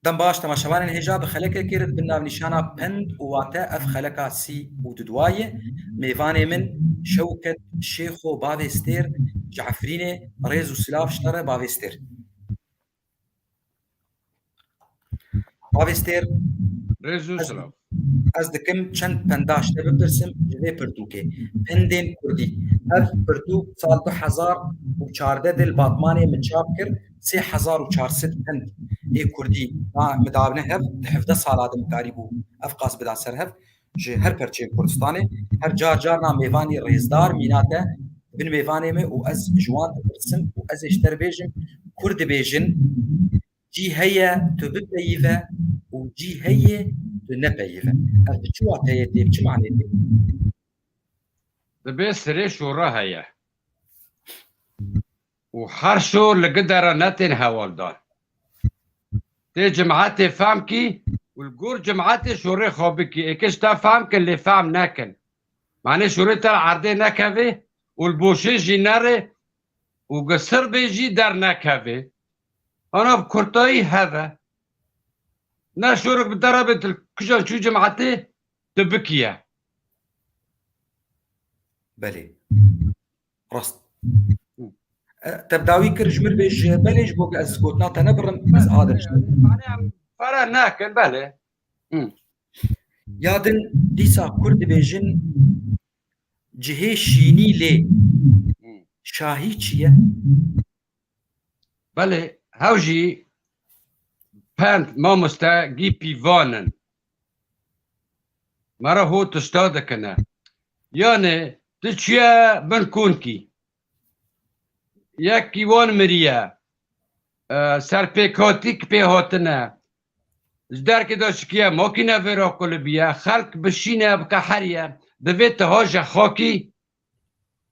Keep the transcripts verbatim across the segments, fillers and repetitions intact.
Dem baş temaşevanên hêja, bi xelekekê re di bin navnîşana pend û wate ev xeleka sî û dudwa ye. Mêvanê min Şewket Şêxo Bavê Stêr ji Efrînê, rêz û silav ji te re Bavê Stêr. Bavê Stêr, Rêz û ez, silav. Ez dikim çend penda ji te bipirsim ji vê pirtûkê. Pendên kurdî. Ev pirtûk sal du hezar û çardeh de li Batmanê min çap kir. Sê hezar û çar sed pend ê kurdî ma-, min dabine hev, di hevdeh sala de min karîbû ev qas bida ser hev. Ji her perçeyên Kurdistanê, her car carna mêvanî rêzdar mîna te bin mêvanê me û ez ji wan dipirsim û ez ê ji te re bêjim, Kurd dibêjin, cî heye tu bipeyive û cî heye tu nepeyive. Ev bi çi wateyê tê, bi çi manê tê? Dibe sirê şora heye. Û her şor li gide re netên hewaldan. Tê cimetê fehm kî û li gor cimetê şorê xwe bikî. Êkê ji te fehm kin lê fehm nekin. Manê şorê te li erdê nekevê û li boşê jî nerê û gi sir bê jî dernekevê. Ana bi kurtayî heve. Ne şorik bi te re bê tu li kijan çû cimetê tu bikiye. Belê. Rast. Hı. E, te bi dawî kir ji min bêj belê ji bo ku ez gotina te nebirim, ez Belê, adir belê, şim. Manê em fere nekin, belê. Hı. Ya din dîsa Kurd dibêjin cihê şînî lê Hı. şahî çi ye? Belê, hew jî pend mamoste gî pîvan in. Me re ho tişta dikine. Yanê, tu çûye bin konkî. Yekî wan miriye. E, serpêkhatîk pê hatine. Ji derkê de şikiye, makîne vê re qulibiye. Xelk bi şîne, bi qeheriye. Divê tu haje xakî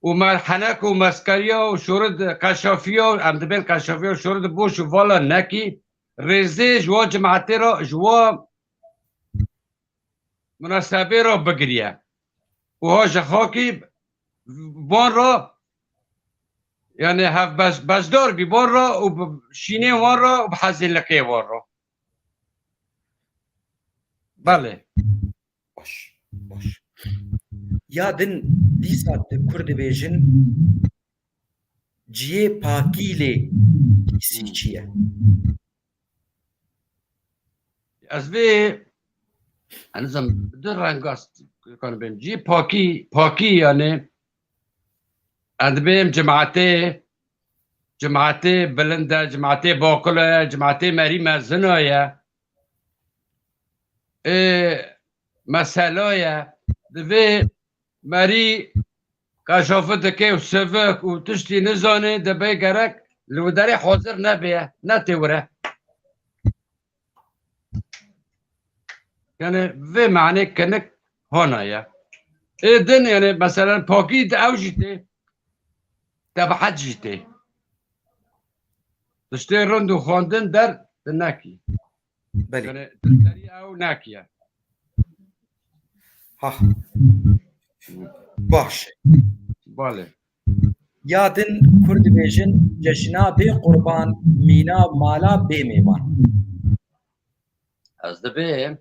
û merhenek û meskeriya û şorid qeşafiya, em dibên qeşafiya û şorid boş û vala nekî, rêzê ji wan cimetê re, ji wan munasebê re bigiriye. Û haje xakî van re, yani hev beş-, beşdar bî van re û bi şînê wan re û bi hezîliqê wan re. Belê. Baş, baş. Ya din dîsa tu Kurd dibêjin ciyê pakî lê pîsî çi ye? Ez vê, ez nizam, bi du renga kan bêm. Ciyê pakî, pakî yani, ez dibêm cimetê, cimetê bilind e, cimetê baqil e, cimetê merî mezin e. Ê, mesela ye, divê merî qeşafi dike û sivik û tiştî nizane, dibe gerek li wî derê hazir nebe, netê wire. Yani vê manê kinik hona ye. Ê din yani mesela pakî de ew jî tê, tebihet jî tê. Tiştê rind û xwendin der di nekî. Belê. Yani, dildarî ew nakiye. Ha. Baş. Belê. Ya din Kurd dibêjin, cejna bê qurban, mîna mala bê mêvan. Ez dibêm,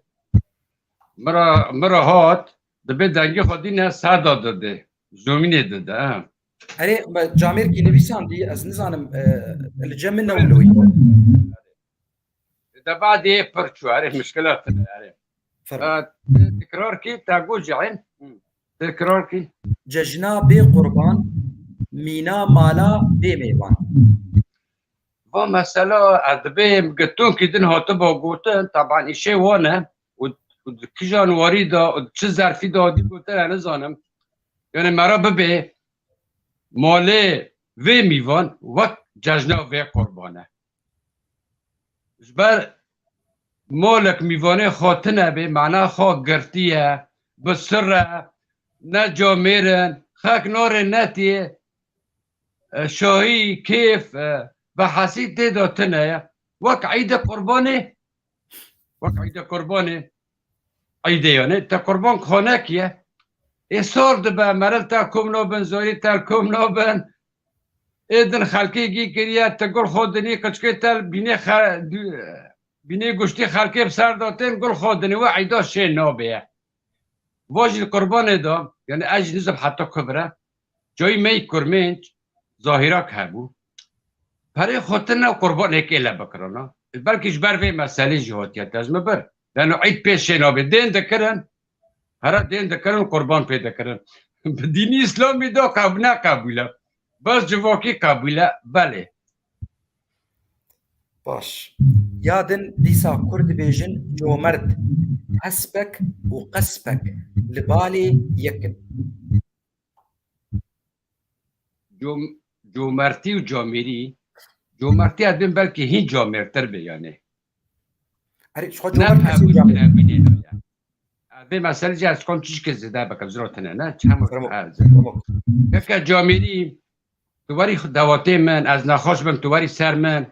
mira, mira hat, dibê dengê xwe dîne ser da dide. Zomînê dide, ha. Erê, me camêrkî nivîsandî, ez nizanim, e, li cem min ne wilo. Deba dê pir çû, erê, mişkila tune, erê. Fermo. E, tekrar kî, te got jî, hı. Tekrar kî. Cejna bê qurban, mîna mala bê mêvan. Va mesela, ez dibêm, gitonkî din hatiba gotin, taban îşê wan e, û, û di kijan warî de, û di çi zerfî de hatî gotin, ez nizanim. Yani me re bibê, malê vê mîvan wek cejna vê qurban e. Ji ber malek mîvanê xwe tune bê, mana xwe girtiye, bi sir e, ne camêr in, xelk narê netiyê, e, şahî, kêf, e, behesî tê de tune ye. Wek Eydê Qurbanê, wek Eydê Qurbanê, Eydê yani, te qurban xwe nekiye. Ê sor dibe, meril te kom nabin, zorî te kom nabin. Ê din xelkê gî kiriye, ti gul xwe dinî, qiçkê te li bînê xe-, du-, Bînê goştê xelkê bi ser de tên, gul xwe dinê we eyda şê nabê ye. Va jî li qurbanê de, yani ez jî nizim heta ku bire, cayî me yî kurmênc zahîrak hebû. Perê xwe tine û qurbanekê le bikirana. Belkî ji ber vê meselê jî hatiye te ji min bir. Leno eyd pê şê nabê. Dên dikirin, here dên dikirin, qurban pê dikirin. Bi dînî Îslamî de qeb-, ne qebûl e. Bes civakî qebûl e, belê. Baş. Ya din dîsa Kurd dibêjin comert, hespek û qespek li balê yek in. Com-, comertî û camêrî, comertî ez bên belkî hîn camêrtir be yani. Erê, ji xwe ne comert kesê hebûn camêr. Tune bînê ya. Vê meselê jî ez kom çişkê zêde bikim, ziro tune, ne? Çi hemû Firmo. Her zêde. Firmo. Keke camêrî, tu werî dawatê min, ez nexweş bim, tu werî ser min.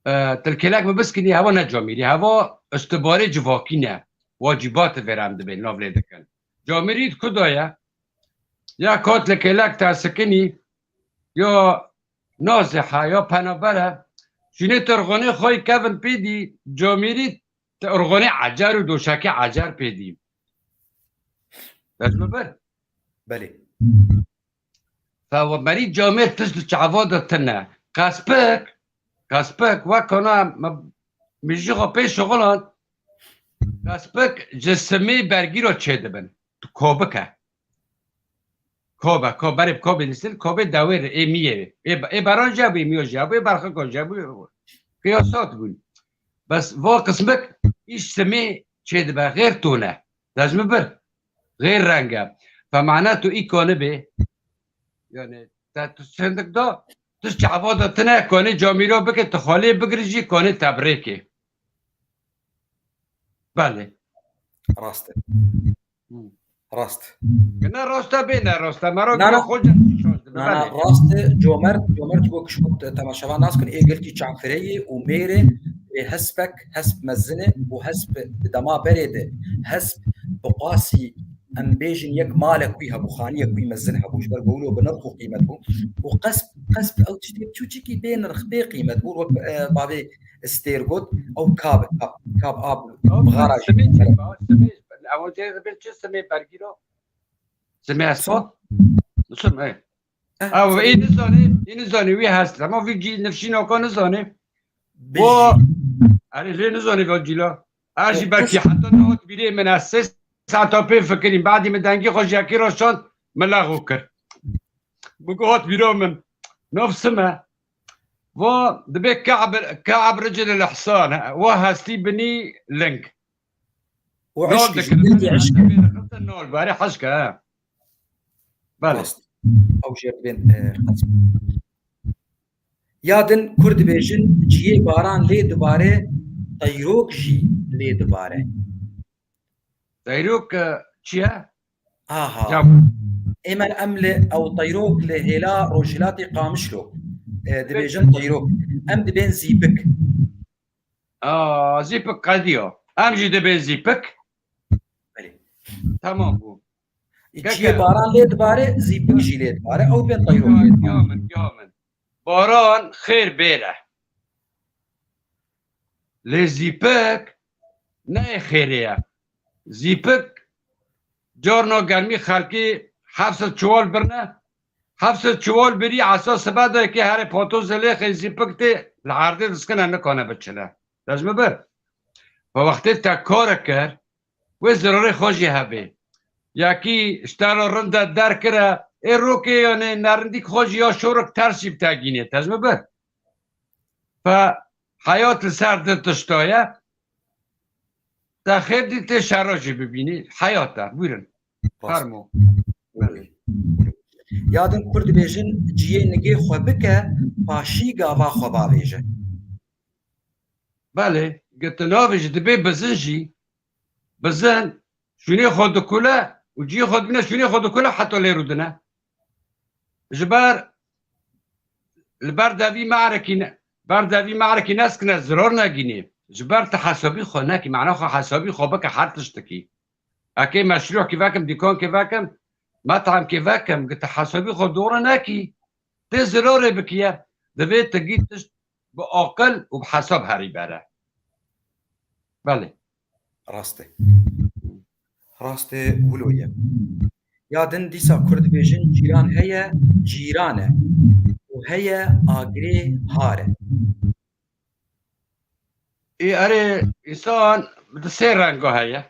E, tilkêlek bi biskînî, heva ne camêrî, heva istibarê civakî ne. Wacîbat vêre em dibên, nav lê dikin. Camêrî di ku de ye? Ya ka tilkêlek te sikinî, ya nazeha, ya penaber e. Şûnê tu irxonê xwe yî kevin pê dî, camêrî tu irxonê ecer û doşekê ecer pê dî. Dest mi bir? Belê. Fe we merî camêr tişt di çava de tine. Qespik, qespik, wek kana me, me jî xwe pê şixulan. Qespik ji simê bergîro çêdibin. Tu kobik e. Kobe, ko-, berê bi kobê dîstin, kobê dewêr ê miyê. Ê, ê beran jî hebû, ê miyo jî hebû, ê berxiko jî hebû. Qiyasat bûn. Bes vo qismik îş simê çêdibe, xêr tune. Dest mi bir. Xêr reng e. Fe mane tu î konî bê. Yani, te tu sindik da, tu çava da tine konî camîro bike, tu xalê bigirî jî konî tebrêkê. Belê. Rast e. Hı. Rast. Ne rast e bê ne rast e. Mera Na, na. Xwe cem şaş dibe, Na, na, belê. Rast e, comert, comert ji bo kişmot temaşevan nas kun, ê gelkî çavfireyê û mêrê, ê hespek, hesp mezin e û hesp di dema berê de, hesp bi qasî em bêjin yek malek wî hebû, xaniyek wî mezin hebû, ji ber ku wilo bi nirx û qîmet bû. Û qesp, qesp ew tiştê çûçikî bê nirx, bê qîmet bû, wek, e, bavê Stêr got, ew kab, kab, kab a bi, Ew bi xara jî simê çi? Simê, ew cê dibê çi simê bergîro? Simê espa? Sim. Sim, ê. Eh, Ew ê simê. Nizanê, ê nizanê wî hest. Ama vî cî nifşînaka nizanê. Bijî. Bo, erê lê nizanê vî cîla. A jî Eh, belkî es- heta nehot bîrê min, ez sê saeta pê fikirîm. Badî min dengî xwe ji yekê re şand, min lexo kir. Min got bîra min. Nav sim e. Va dibê Ka'b, Ka'b ricil el ihsan, he. Wa hestî binî ling. Û Nol eşk jî, dikirin. Gelkî eşk. Dibê dixistin nol, barê hişk e, he. Belê. Rast. Ew jê dibên, e, qesm. Ya din Kurd dibêjin, ciyê baran lê dibare, teyrok jî lê dibare. Teyrok, e, çi ye? Aha. Ya. Êmer em li ew teyrok li hêla rojhilatê Qamişlo, e, dibêjin teyrok. Em dibên zîpik. Aa, zîpik qediya. Em jî dibên zîpik. Belê. Tamam bû. Keke. Çiyê baran lê dibare, zîpik jî lê dibare. Ew bên teyrok lê dibare. Giha min, giha min. Baran xêr bêre. Lê zîpik ne ê xêrê ye. Zîpik carna germî xelkî heft sed çiwal birne. Heft sed çiwal birî esa sibe de kê herê pato zilêxê zîpik tê li erdê diskine nikane biçine. Dest mi bir. Ve wextê te kare kir, wê zirarê xwe jî hebê. Yekî ji te re rind e derkire, ê rokê yanê nerindîk xwe jî ya şorik ters jî bi te gînê. Te ji min bir. Fe heyat li ser di tişta ye. Te xêr dî tê şera jî bibînî. Heyat e. Buyurun. Rast. Fermo. Belê. Ya din Kurd dibêjin, ciyê nigê xwe bike, paşî gava xwe bavêje. Belê, gi tu navêjî dibê bizin jî, bizin şûnê xwe dikule û ciyê xwe dibîne, şûnê xwe dikule heta lê rûdine. Ji ber, li ber devî me'rekî ne, ber devî me'rekî neskine, zirar negînê. Ji ber tu hesabî xwe nekî, mena xwe hesabî xwe bike her tiştekî. Ekê meşrûkî vekim, dîkankê vekim, metamkê vekim, gi tu hesabî xwe dore nekî, tê zirarê bikiye, divê tu gî tişt bi aqil û bi hesab herî bere. Belê. Rast e. Rast e, wilo ye. Ya din dîsa Kurd dibêjin cîran heye, cîran e. Û heye agirê har e. Ê erê, însan di sê renga heye.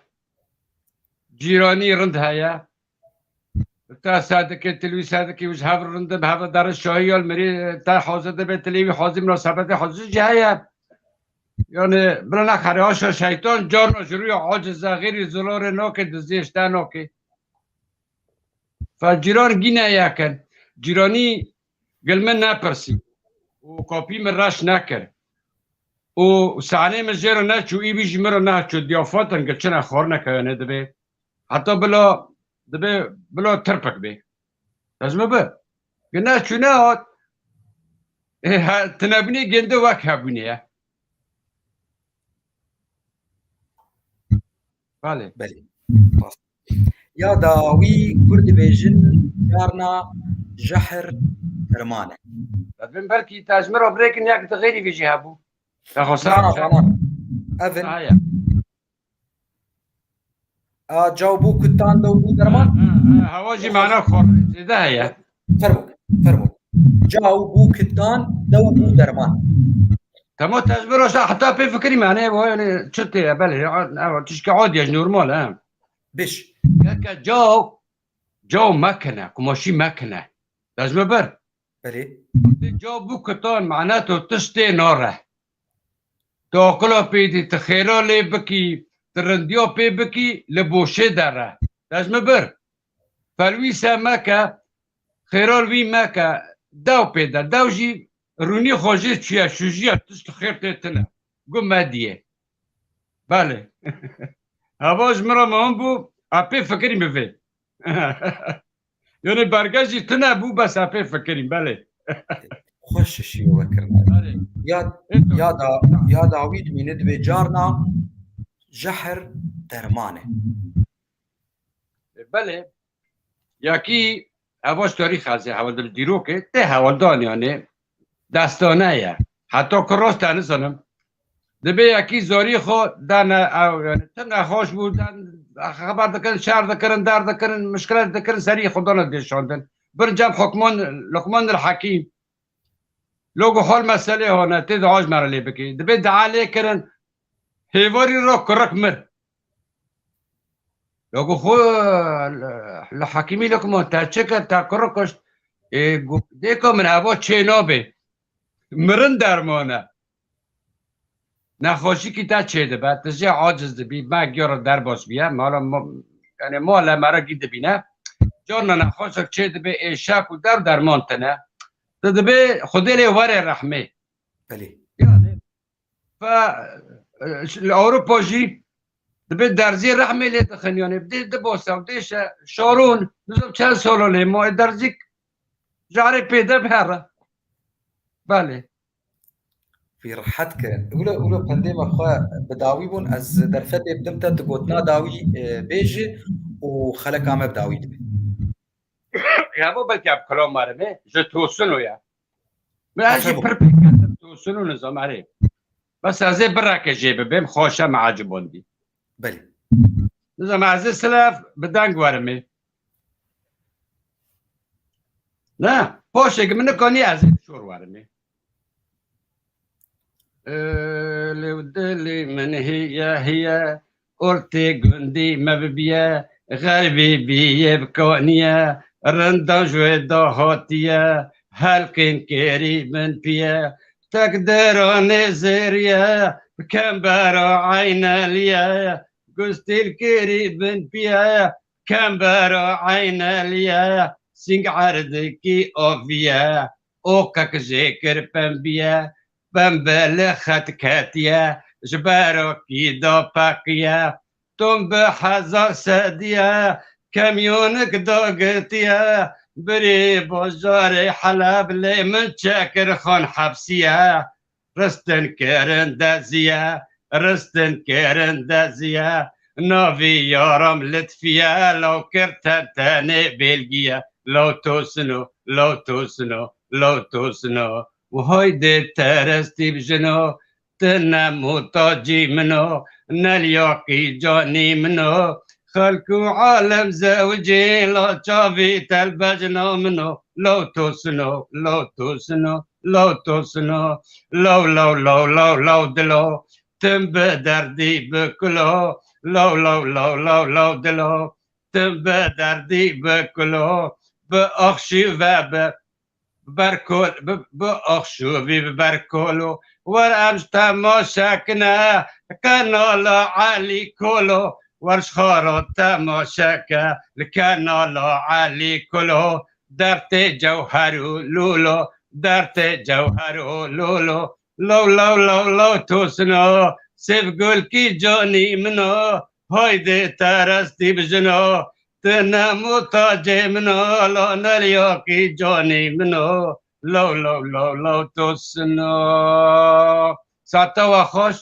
Cîranî rind heye. Te sedikê, tilî sedikê û ji hev rindin, bi hev derin şahî ya li mirî te hazir dibe, tilî wî hazir, minasebetê hazir jî heye. Yani bila nexere aşa şeytan carna ji rûya acize, xêrî zilarê nake, diziyê ji te nake. Fe cîran gîne yekin. Cîranî gil min nepirsî û kapî min reş nekir. Û sahnê min jê re neçû, î wî jî min re neçû. Diyafatin gil çine xwarineke yanê dibe. Heta bila dibe, bila tirpik bê. Ez mi bi? Gine çûne hat. E, he, tinebûnê gende wek hebûnê ye. Belê. Belê. Ya dawî Kurd dibêjin carna jehir derman e. Evin belkî te ji min re birêkin ya ki tu xêrî vê jî hebû. Te xwe sar Nana, bike. Nana. Evin. Haya. A, caw bû kutan, dew bû derman? Ha, ha, ha, hewa jî mana xor zêde heye. Fermo, fermo. Caw bû kutan, dew bû derman. Tamam, te ji min re heta pê fikirî me, ne, bu yani çi tê, belê, ev tişkî adiye, normal e. Biş. Keke caw, caw mekine, kumaşî mekine. Te ji min bir. Belê. Vextê caw bû kutan, mana tu tiştê nare. Tu aqila pê dî, tu xêra lê bikî, tu rindiya pê bikî, li boşê dere. Te ji min bir. Felwîse meke, xêra li wî meke, dew pê de. Dew jî rûnî xwe jê çûye, şûjiye, tişt xêr tê tine. Gu me diye. Belê. Heva ji min re muhim bû, a pê fikirî min vê. Yani berge jî tune bû, bes a pê fikirî, belê. Xweş şişî we kirine. Belê. Ya, Ê, to- ya da, ya dawî dimîne dibê carna jehir derman e. Belê. Yakî hevaş tarîx ez ê hewldil dîrokê, tê hewldan yani destane ye. Heta ku rast te nizanim. Dibê yekî zarî xwe dane ew, yani, tim nexweş bû, den xeber dikirin, şer dikirin, der dikirin, mişkilet dikirin, serî xwe dane dêşandin. Birin cem Hukman, Luqman el Hekîm. Logo hol meselê hone, tê dua ji me re lê bikî. Dibê dua lê kirin, hêvarî re kurik mir. Logo xwe li Hekîmî Luqman, te çi kir, te kurik kuşt? Ê, gu-, dêka min heva çê nabê. Mirin derman e. Nexweşîkî te çêdibe, tu jê aciz dibî, me giya re derbas biye, mala ma-, yani mala me re gî dibîne. Carna nexweşek çêdibe, ê şek û der derman tine. Tu dibê Xwedê lê were rehmê. Belê. Yani, fe, e, li Ewropa jî dibê derzê rehmê lê dixin, yani, dê dibose û dêşe şaron, nizam çend sala lê ma, ê derzîk jarê pê de bihera. Belê. Wî rehet kirin. Wilo, wilo pendê me xwe bi dawî bûn, ez derfetê bidim te, tu gotina dawî, e, bêjî û xeleka me bi dawî dibe. Ya bo belkî ev kilam were me, ji Tosino ya. Me ez jî Efendim? Pir pê ketim Tosino nizam erê. Bes ez ê bireke jê bibêm, xweşe me ecibandî. Belê. Nizam ez ê silef bi deng werimê. Ne, poşek min nikanî ez ê şor werimê. Li dilê min hiye hiye, ortê gundî me bibiye, xeybî bîyê bikaniye, rindan ji wê dahatiye, helkên kêrî min piye, tek deranê zêriye, bi kembera eyneliye, gustîl kêrî bin piye, kembera eyneliye, sîng erdikî aviye, oqek jê kir pembiye, pembe li xet ketiye, ji berokî da peqiye, tom bi hezar sediye, kemyonik dagitiye, birî bajarê Heleb lê min çekir xan hepsiye. Ristin kirin deziye, ristin kirin deziye, navî yaram litfiye, law kir tentenê bêlgiye, law tosino, law tosino, law tosino. Û haydê terestî bijino, Tu ne muhtacî min o, ne liyaqî canî min o. Xelk û alem zewicê, la çavî te li bejna min o. Law tosino, law tosino, law tosino. Law, law, law, law, law dilo. Tim bi derdî bi kulo. Law, law, law, law, law dilo. Tim bi derdî bi kulo. Bi axşî ve bi berkol, bi, bi axşûvî bi berkolo. Wer em ji temaşe kine, kenala Elî Kolo. Wer ji xara temaşe ke, li kenala Elî Kolo. Dertê cewher û lûlo, dertê cewher û lûlo. Law, law, law, law tosino, sêv gulkî canî min o. Haydê te restî bijino. Tu ne muhtacê min o, la ne liyaqî canî min o. Law, law, law, law tosino. Saeta we xweş.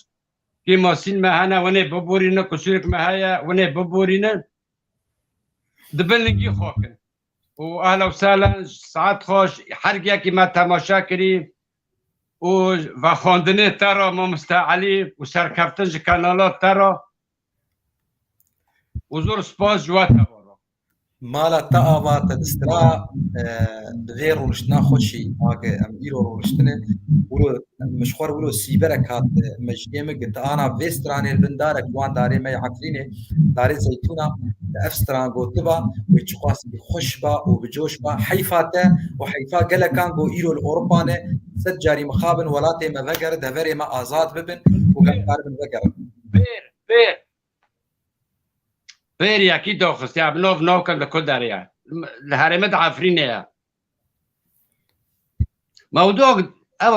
Kêmasîn me hene, winê biborînin, qusûrek me heye, winê biborînin. Dibin lingî xwe kin. Û ehla û sehlen, saet xweş, her yekî me temaşe kirî û vexwendinê te re, mamoste Elî, û serkeftin ji kanala te re. Û zor spas ji we tevaro. Mala te ava te distira, e, bi vê rûniştina xweşî, age em îro rûniştine, wilo, min ji xwe re wilo sîberek hat, e, mejiyê min got, ana vê stranê li bin darek wan darê me yê Efrînê, darê zeytûna, te ev stran gotiba, wê çiqasî xweş ba û bi coş ba, heyfa te û heyfa gelekan ku îro li Ewropa ne, sed carî mixabin welatê me vegerin, deverê me azad bibin û em karibin vegerin. Bêr, bêr. Bêr yekî daxistiye, bi nav nakin li ku derê ye. Li herêmê di Efrînê ye. Mewdû ew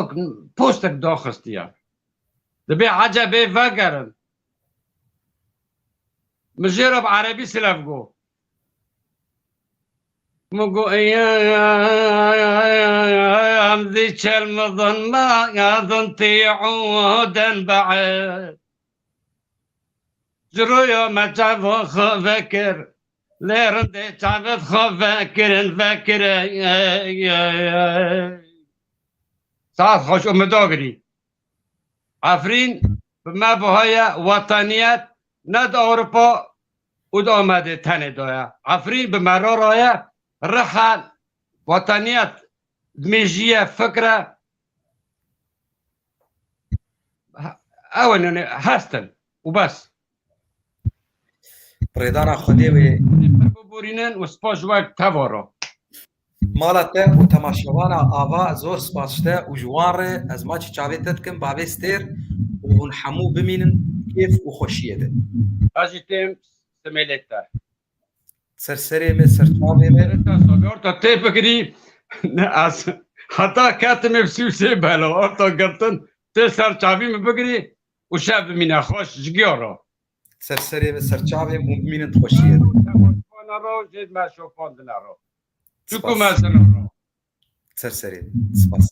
postek daxistiye. Dibê ecebê vegerin. Min jê re bi erebî silev got. Min got, em zî çel midin me, din tî û den be'ed. Ji roya me çavan xwe vekir. Lê rindê çavêt xwe vekirin, vekirin. Saet xweş û midagirî. Efrîn bi me buhaye wetaniyet ne di Ewropa û di Amedê tenê de ye. Efrîn bi me re raye rihe wetaniyet, mêjiye, fikre. Ew in, hestin û bes. Bi rêdana Xwedê wê. Biborînin û spas ji we tevaro. Mala te û temaşevana ava, zor spas ji te û ji wan re ez maçî çavê te dikim, bavê stêr û hûn hemû bimînin kêf û xweşiyê de. Ez jî têm simêlê te. Ser serê me, ser çavê me. Orta tê bigirî. Ne, ez heta ketimê bi sî û sê belo. Orta girtin tê ser çavî min bigirî û şev bimîne xweş ji giya re. Ser serê me, ser çavê hûn bimînin xweşiyê de. Temaşevana ro, jê me şopandine ro. Çuku mezin ro. Ser serê. Spas.